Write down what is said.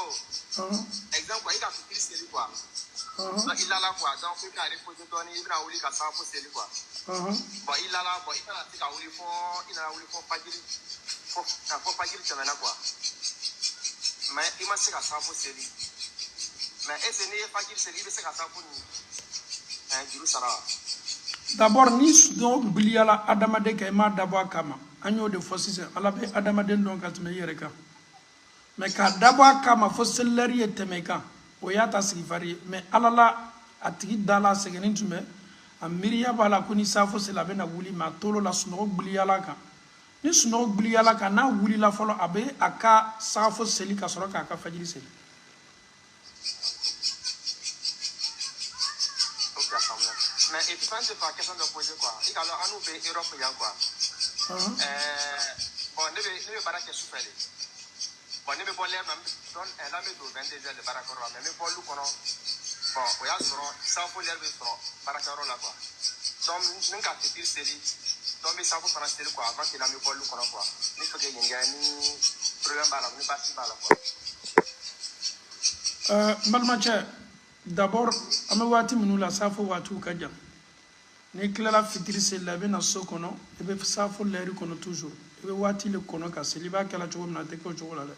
o. Exemple quoi, i ka fitiri seli quoi. Donc i lala quoi, donc i bɛna reposer dɔɔni, i bɛna wuli ka saafo seli quoi. Bon, i lala, bon, i tɛna se ka wuli fo i nana wuli fo fajiri, fo fajiri tɛmɛna quoi. Mais i ma se ka saafo seli. Mais est ce que n'i ye fajiri seli, i bɛ se ka saafo nin juru sara wa? D'abord, ni sunɔgɔ gbiliyala adamaden kan, i m'a dabɔ a kama. An y'o de fɔ sisan, Ala bɛ adamaden dɔn ka tɛmɛ i yɛrɛ kan. Mais k'a dabɔ a kama fo selilɛri ye tɛmɛ i kan, o y'a ta sigifari ye. Mais Ala la, a tigi da la, a sɛgɛnnen tun bɛ, a miiriya b'a la ko ni safo sela, a bɛna wuli. Mais a tolo la, sunɔgɔ gbiliyala kan. Ni sunɔgɔ gbiliyala kan, n'a wulila fɔlɔ, a bɛ a ka safo seli ka sɔrɔ k'a ka fajiri seli. Ok, a faamuna. Mais et puis fana tɛ fɛ ka question dɔ poser quoi. I ka lɔn, an n'u bɛ Europe yan quoi. Bon, ne bɛ baara kɛ sufɛ de. Bon, ne bɛ bɔ l'heure na, donc n'an bɛ don 22 heures de baarakɛyɔrɔ la, mais n bɛ bɔ lu kɔnɔ. Bon, o y'a sɔrɔ safo l'heure bɛ sɔrɔ baarakɛyɔrɔ la quoi. Donc n ka fitiri seli, donc n bɛ safo fana seli quoi, avant que n'an bɛ bɔ lu kɔnɔ quoi. N bɛ fɛ k'i ɲininka ni problème b'a la, ni baasi b'a la quoi. N balimacɛ, d'abord, an bɛ waati minnu la, safo waatiw ka jan. N'i tilala fitiri seli la, i bɛ na so kɔnɔ, i bɛ safo lɛri kɔnɔ toujours, i bɛ waati le kɔnɔ ka seli. I b'a kɛla cogo min na, a tɛ kɛ o cogo la dɛ.